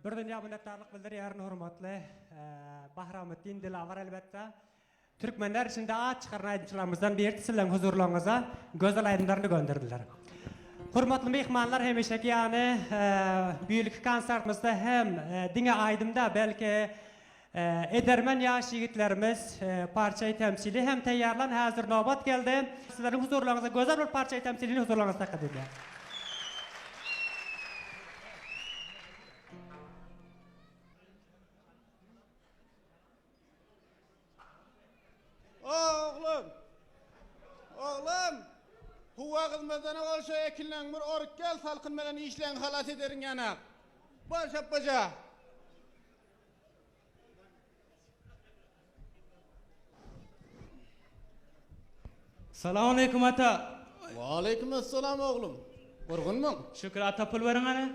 Bir dünýä minnetdarlyk bildirýärin hormatly Bahramyddin Dilawar elbetde. Türkmenler içinde at çykaran aýdymçylarymyzdan birdi sizleň huzurlaryňyza gözel aýdymlaryny gönderdiler. Hormatly myhmanlar hemişeki ýaly bu ýylky konsertimizde hem diňe aýdymda belki edermen ýaş ýigitlerimiz parçaýy temsili hem taýýarlan häzir nobat geldi. Sizleriň huzurlaryňyza gözel bir parçaýy temsilini huzurlaryňyza takdim edýär. Oglum! Oglum! Howa gyzmazdan owal şo ekinleň bir orup gel, salkyn bilen işleň halas ederin ýanak. Bar şapbaja! Salowmaleýkim ata. Waleýkim essalam oglum. Gurgunmyň? Şükür ata pul beriň hany.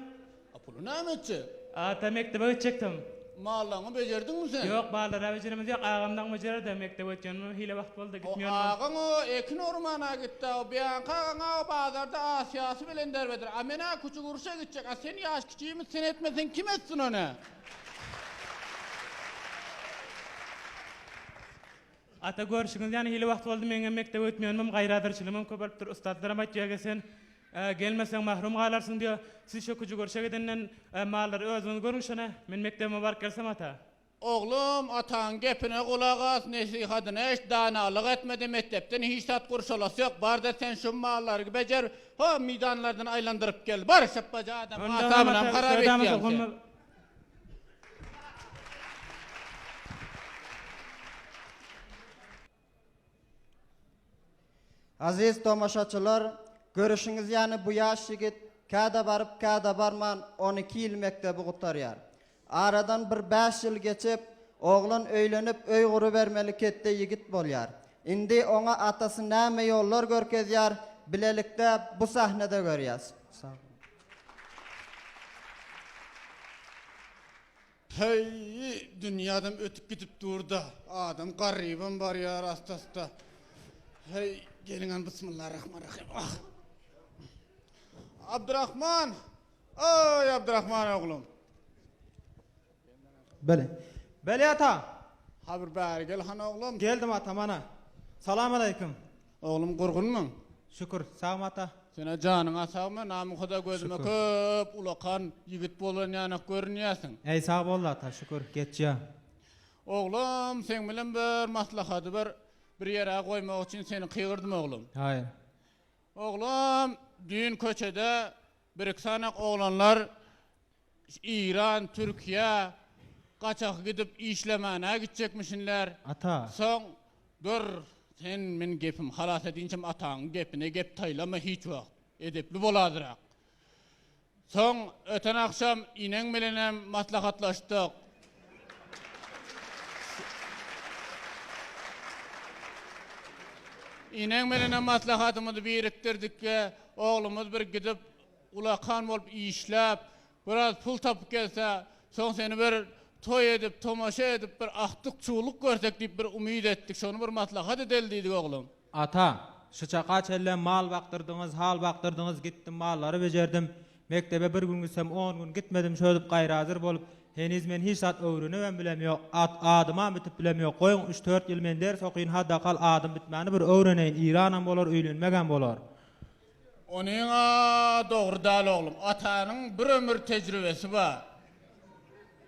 A puly näme etjek? Ata mekdebe gitjekdim. Mallaňy bejerdiňmi sen? Ýok ballara bejeremiz ýok agamdaň bejerdi mekdebe gitýänime hile wagt boldy O gitmeýänime. agaň o ekin ormana gitdi o Bianka agaň-a o bazarda Asiýasy bilen derbedir. A men-ä küçük urşa gitjek. A sen ýaş kiçimiz sen etmeseň kim etsin ony? Ata görşüňiz ýaly hili wagt boldy meňem mekdebe gitmeýänimem gaýradyrçylygymam köpelipdir ussatlaram aýtýar ki sen gelmeseň mahrum galarsyň diýýär siz şo küji görşe gidenden mallary özüňiz görüň şony men mekdebime baryp gelsem ata. Oglum, ataň gepine gulak as, nesihadyny eşit, danalyk etme-de mekdepden hiç zat gurşalasy ýok, bar-da sen şu mallary bejer, ho, meýdanlardan aýlandyryp gel, bar, şypbaja adam, asabynam harap etýäň sen. Aziz tomaşaçylar, görüşiňiz ýaly bu ýaş ýigit käde baryp, käde barman 12 ýyl mekdebi gutarýar. Aradan bir bäş ýyl geçip, oglan öýlenip öý gurubermeli ketde ýigit bolýar. Indi oňa atasy näme ýollar görkezýär, bilelikde bu sahnada görýäs. Sag boluň. Heý, dünýädem ötüp gidip dur-da. Adam garrybam barýar asta-asta. Heý, geliň hany bismillarahmanrahim. Ah. Abdurahman! Oý, Abdurahman oglum. Bele. Bele ata. Ha bir bäri gel hany oglum. Geldim ata mana. Salam aleýkum. Oglum gurgunmyň? Şükür, sagmy ata? Senä janyňa sagmy, namyka-da gözüme Şükür. köp ulakan ýigit bolan ýanak görünýäsiň. Äý sag boldy ata, şükür, geçýä. Oglum, seň bilen bir maslahady bir bir ýere goýmak üçin seni kygyrdym oglum. Haýyr. Oglum, düýn köçede bir-iki sanak oglanlar Iran, Türkiýä gaçak gidip işlemäne gitjekmişinler. Ata. Soň, Dur, sen men gepim halas edinçem ataňyň gepine gep taýlama hiç wagt. Edepli bol azyrak. Soň öten agşam ineň bilenem maslahatlaşdyk. Ineň bilenem maslahatymyzy birikdirdik-de, oglumyz bir gidip Ulakan bolup işläp, biraz pul tapyp gelse, soň seni bir toý edip, tomaşa edip, bir agtyk-çuwluk görsek diýip bir umyt etdik. Şony bir maslahat edeli diýdik, oglum. Ata, şu çaka çenlem mal bakdyrdyňyz, hal bakdyrdyňyz, gitdim mallary bejerdim. Mekdebe bir gün gitsem, on gün gitmedim, şödüp gaýrazyr bolup, heniz men hiç zat öwrenibem bilem ýok, at, adymam bitip bilem ýok, goýuň üç-dört ýyl men ders okyn, haddakal adym bitmäni bir öwreneýin, Iranam bolar, öýlenmegem bolar. Onyň-a dogry däl oglum. Atanyň bir ömür tejribesi bar.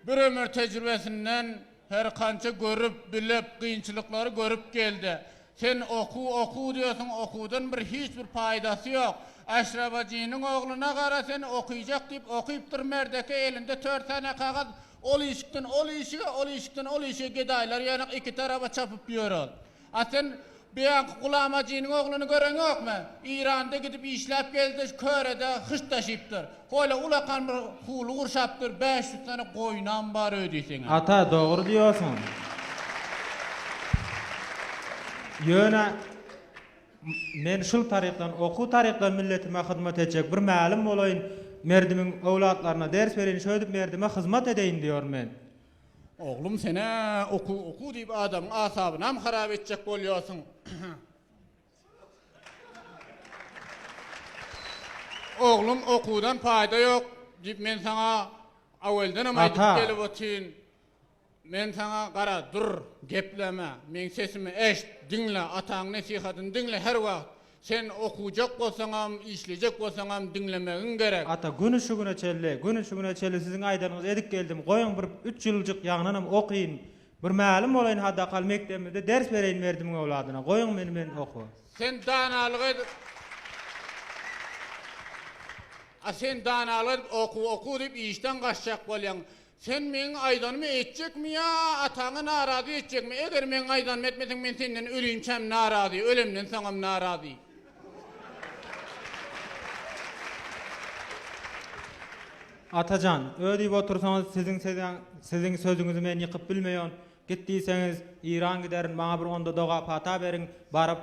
Bir ömür tejribesinden her kança görüp, bilip, kynçylyklary görüp geldi. Sen okuw, okuw diýýärsiň, okuwdan bir hiç bir paýdasy ýok. Aşrabajynyň ogluna gara sen okyjak diýip okypdyr merdeke elinde tört sany kagyz, ol işikden ol işige, ol işikden ol işige gedaýlar ýanak iki taraba çapyp ýör ol. A sen beýanky Gulamajynyň ogluny göreňokmy? Iranda gidip işläp geldi, şu körede hyşt daşypdyr. Hole ulakan bir huly gurşapdyr, 500 sany goýnam bar öýdýseň-ä. Ata, dogry diýorsuň. Ýöne men şul tarykdan, okuw tarykdan milletime hyzmat etjek bir mälim bolaýyn, merdimiň öwlatlaryna ders bereýin, şöýdüp merdime hyzmat edeýin diýoryn men. Oglum senä okuw okuw diýip adamyň asabynam harap etjek bolýarsyň. Oglum okuwdan paýda ýok diýip men saňa. Aweldenem aýdyp gelip otyryn. Men saňa gara, dur, gepleme, meň sesimi eşit, diňle, ataň nesihatyny diňle her wagt. Sen okujak bolsaňam, işlejek bolsaňam diňlemegiň gerek. Ata, güni şu güne çenli, güni şu güne çenli siziň aýdanyňyzy edip geldim. Goýuň bir üç ýyljyk ýaňynanam okyn. Bir mälim bolaýyn hadakal mekdebimizde ders bereýin merdimiň öwladyna. Goýuň meni men okuwa. Sen danalyk edip A sen danalyk edip okuw okuw diýip işden gaçjak bolýaň. Sen meň aýdanymy etjekmi ýa ataňy narazy etjekmi? Eger meň aýdanymy etmeseň men senden ölinçäm narazy, ölemden soňam narazy. Atajan, ö diýip otursaňyz siziň siziň sözüňizi men ýykyp bilmeýon. Git diýseňiz, Iran giderin, maňa bir onda doga pata beriň, baryp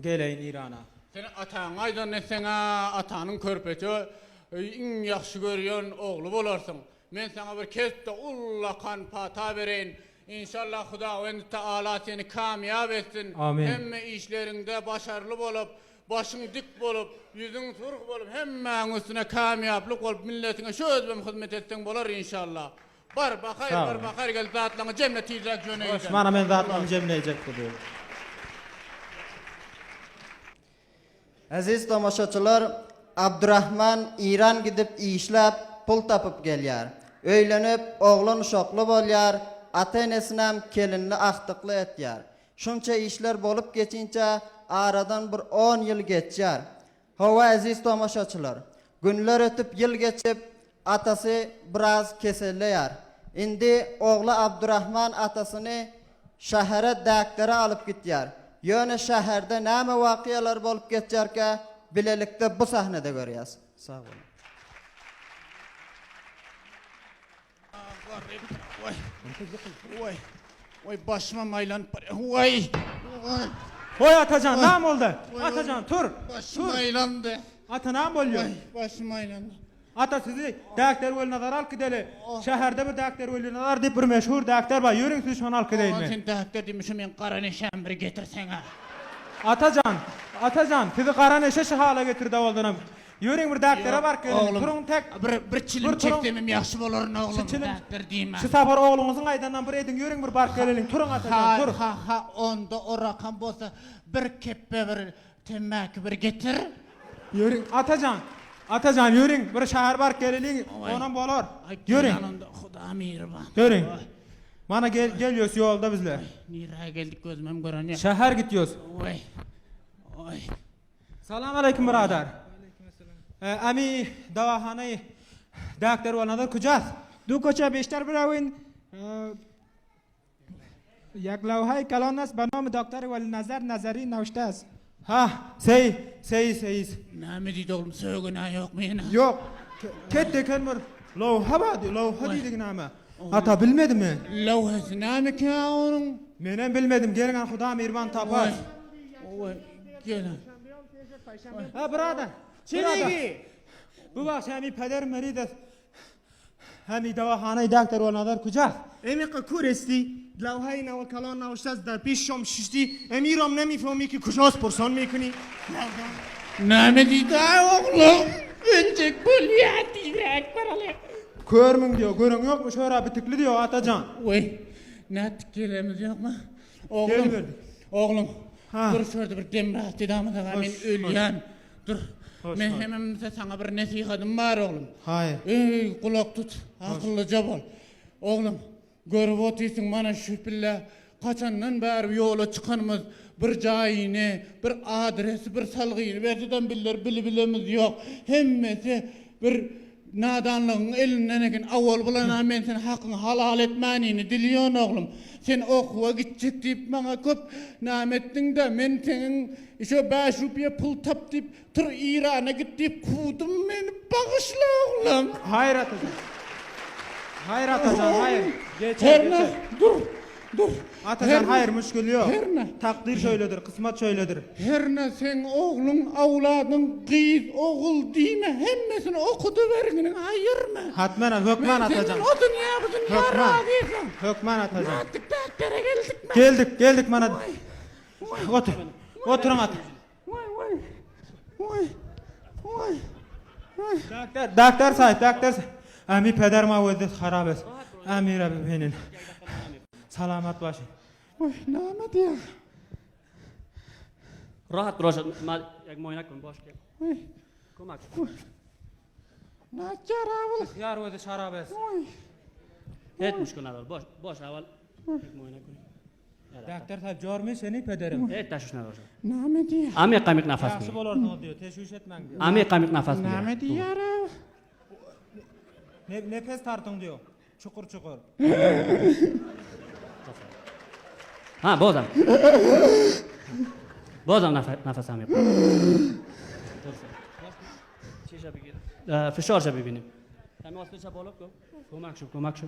geleýin Irana. Sen ataňa aýdanyny etseň-ä atanyň körpeje iň ýagşy görýän ogly bolarsyň. Men saňa bir ketde ullakan pata bereýin. Inşallah Hudawendi Taala seni kamýap etsin. Amin. Hemme işleriňde başarly bolup, başyň dik bolup, ýüzüň surh bolup, hemmäň üstüne kamýaplyk bolup, milletiňe şu özbem hyzmat etseň bolar inşallah. Bar, bahaýr, Sag bar, boluň. bahaýr gel zatlaňy jemle tizräk jöne Hoş, gideli. mana men zatlarymy jemleýjek bu. Eziz tomaşaçylar, Abdurahman Iran gidip işläp, pul tapyp gelýär. Öýlenip, oglan-uşakly bolýar, ata-enesinem kelinli-agtykly etýär. Şunça işler bolup geçinçä aradan bir on ýyl geçýär. Hawa, eziz tomaşaçylar, günler ötüp, ýyl geçip, atasy biraz keselleýär. Indi ogly Abdurahman atasyny şähere däkdere alyp gitýär. Ýöne şäherde näme wakyalar bolup geçýärkä, bilelikde bu sahnede görýäs. Sag boluň. Waý, waý, başymam aýlanyp barýar. Waý, waý. Hoý Atajan, name boldy? Atajan, tur! Başym aýlandy. Ata name bolýar? Waý, başym aýlandy. Ata sizi Däkder Welnazara alyp gideli. Şäherde bir Däkder Welnazar diýip bir meşhur däkder bar. Ýörüň sizi şony alyp gideýin men. Sen däkder diýmişe meň gara neşämi bir getirseň-ä. Atajan, Atajan, sizi gara neşe şu hala getirdi owaldanam. Ýörüň bir däkdere baryp geleliň. Oglum, Turuň tek. Bir bir çilim Bir turuň. çeksemem ýagşy bolaryn oglum, Şu çilim. däkder diýme. Şu sapar ogluňyzyň aýdanyndan bir ediň, ýörüň bir baryp geleliň. Turuň Atajan, Ha, tur. ha, ha, onda orakam bolsa bir kepbe bir temmäki bir getir. Ýörüň, Atajan, Atajan, ýörüň, bir şäher baryp geleliň, onam bolar. Ýörüň. Onda Huda mihriban. Ýörüň. Mana gel, gelýäs ýolda bizler. Nirä geldik gözümem gören ýok. Şäher gitýäs. Oý. Oý. Salam aleýkum byradar. Emi dawahanay dakter Welnazar kujas? Du koça beşter birawin یک لوحه کلان است به نام دکتر ولی نظر نظری نوشته است Ha, sey, sey, sey. Näme diýdi oglum, sögün-ä ýokmy ýene? Ýok. Ketde eken bir lowha bar diýdi, lowha diýdigi näme? Ata bilmedim men. Lowhasy nämekä onuň? Menem bilmedim, geliň a Huda mirban tapar. Oý, geliň. Ha, byradar. Çinigi. Bu bagşy hemi peder merides. Hemi dawahana dakter Welnazar kujas? امیقا کور استی لوحه نو کلان نوشته است در پیش شام ششتی امیرام نمیفهمی که کجاست پرسان میکنی Näme diýdi-aý oglum? Öljek bolýa tizräk baraly. Körmüň diýýär, göreň ýokmy şöra bitikli diýýär Atajan. Weý, nätdik gelemiz ýokmy? Oglum, Geliberdik. oglum, Ha. dur şurada bir dem rahat edamyz-a, men Hoş, ölýän. Dur, Hoş, men hoş. hememse saňa bir nesihatym bar oglum. Haý. Eý, gulak tut, akyllyja bol. Oglum, görüp otyrsyň, mana şu pille haçandan bäri ýola çykanymyz bir jaýyny, bir adresi, bir salgyny bersedem biller bilibilemiz ýok. Hemmesi bir nadanlygyň elinden eken. Awal bilen-ä men seni hakyňy halal etmänini dilýän oglum. Sen okuwa gitjek diýip maňa köp name etdiň-de, men seniň şo bäş rupiýa pul tap diýip, Tur Irana git diýip kowdum meni bagyşla oglum. Haýyr Atajan. Haýyr Atajan haýyr. Geçer Herne geçer. dur dur. Atajan haýyr müşgil ýok. Herne. Takdyr şöýledir, kysmat şöýledir. Herne seň ogluň awladyň gyz ogul diýme hemmesini okudyberginiň aýyrma. Hatmana hökman Atajan. Senden o dünýä bu dünýä Hökman. razysyň. Hökman Atajan. Nätdik däkdere geldikmi? Geldik geldik mana. Otur. Oturyň ata. Waý waý. Waý. Waý. Waý. Daktar, daktar sahip, daktar sahip. Ämi peder ma wezet harap et. Ämi Rabbi benin. Salamat başyn. Oý, näme diýýär? Rahat broşa ma ýek moýnak kun boş gel. Oý. Kömek. Nätýär awul? Ýar wezi şarap et. Oý. Et muşkul nadar. Boş boş awal. Ýek moýnak kun. Doktor sahip jormy seni pederim. Et taşuş nadar. Näme diýýär? Amyk amyk nafas Ýagşy bigir. bolarsyňyz diýýär. Teşwiş etmäň diýýär. Amyk amyk nafas bigir. Näme diýýär? Ne nefes tartyň diýýär. Çukur çukur. Ha bozam. Bozam nafas nafas amyk. Çişe bigir. Fişar bibini. Hem aslı bolup kömek şu kömek şu.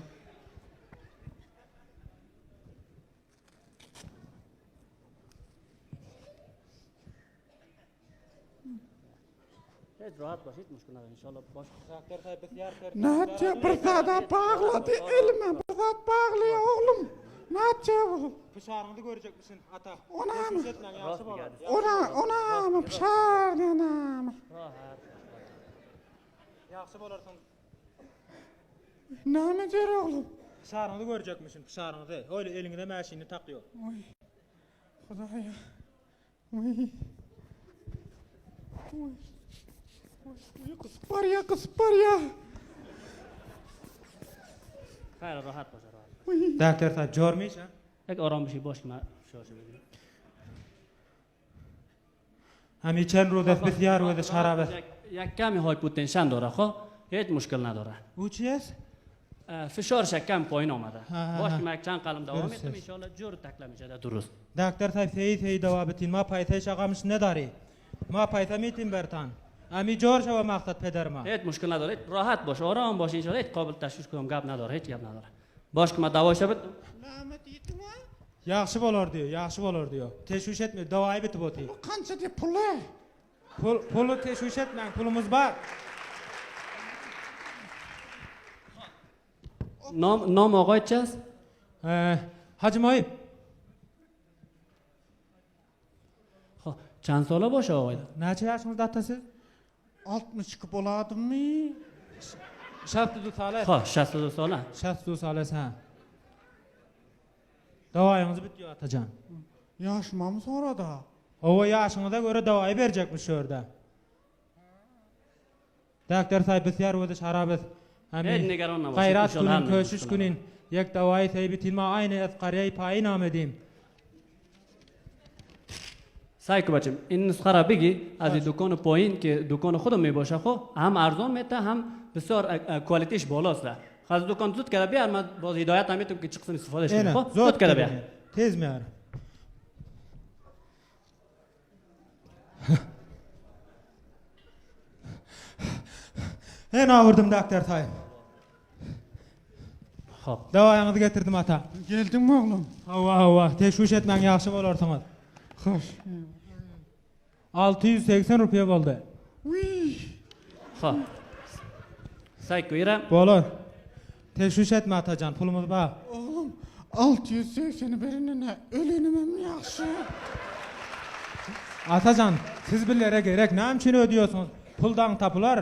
Hiç rahat baş, hiç muşkul nadar inşallah baş. Doktor sahip biz ýar Nätýär? Bir zada baglady elime, bir zat baglaýar oglum. Nätýär bu? Pyşaryňyzy görecekmişin ata. Onam. Teşwiş etmäň ýagşy bolar. Ona, onam, pyşar diýenam. Rahat. Ýagşy bolarsyň. Näme diýer oglum? Pyşaryňyzy görecekmişin, pyşaryňyzy. Öyle eliňize mäşini takýar. Oý. Hudaýa. Oý. Oý. Oý, gysyp barýar, gysyp barýar. Hayır rahat baş rahat. Oý. Doktor sahip jormy ha? Ek aram bir şey boş ma fişar bibini. Hemi çen roz es biz ýar wezi şarap et. یک کمی هایپوتنشن داره خب هیچ مشکل نداره Bu çiýes? فشارش یک کم پایین آمده ها، باش ها. که من یک چند قلم دوام درست میتم است. انشالله جور تکله میشه درست Doktor sahip seyi seyi dava bitin. Ma paysa şagamış ne dari? Ma paysa mitin bertan. Ami jor şava maksat peder ma. هیچ مشکل نداره هیچ راحت باش آرام باش انشالله هیچ قابل تشویش کنم گپ نداره هیچ گپ نداره باش که من دوایش بد Näme diýdiň? Ýagşy bolar diýär, ýagşy bolar diýär. Teşwiş etme, dawayy bitip otyr. Bu kança diýip puly? Pul pulu teşwiş etmäň, pulumyz bar. نام نام آقای چه است Ee, Hacı Moyip, خب چند ساله باشه آقای näçe ýaşyňyzda ata siz? 62 boladymmy? 62 sale. خب 62 ساله 62 sale sen. Davaýyňyz bitýär atajan. Ýaşmam sonra da. Owa ýaşyňyza göre davaýy berjekmiş şu ýerde. Doktor sahip biz ýar wezi şarap et. Hiç nigeran nabaş. Gayrat İnşallah günün, her köşüş müşkül günün. Yek davayı teybitin ma aynı ez qariyay payin amedim. سعی کو بچم این نسخه را بگی از این دکان پایین که دکان خودم می باشه خب هم ارزان میته هم بسیار اه، اه، کوالیتیش بالاست خب از دکان زود کرده بیار من باز هدایت هم میتونم که چه قسم استفاده کنیم خب زود کرده بیار Tez mi yar? En avurdum doktor sahip. خب Davaýyňyzy getirdim ata. Geldiňmi oglum? Hawa hawa, teşwiş etmäň ýagşy bolarsyňyz. Hoş. 680 rupiýa boldy. Uý. خب سعی کو ایرم Bolar. Teşwiş etme atajan, pulumuz bar. Oglum 680 berinine ölenimem ýagşy. Atajan, siz bilere gerek, näme üçin ödüyorsunuz? Puldan tapylar.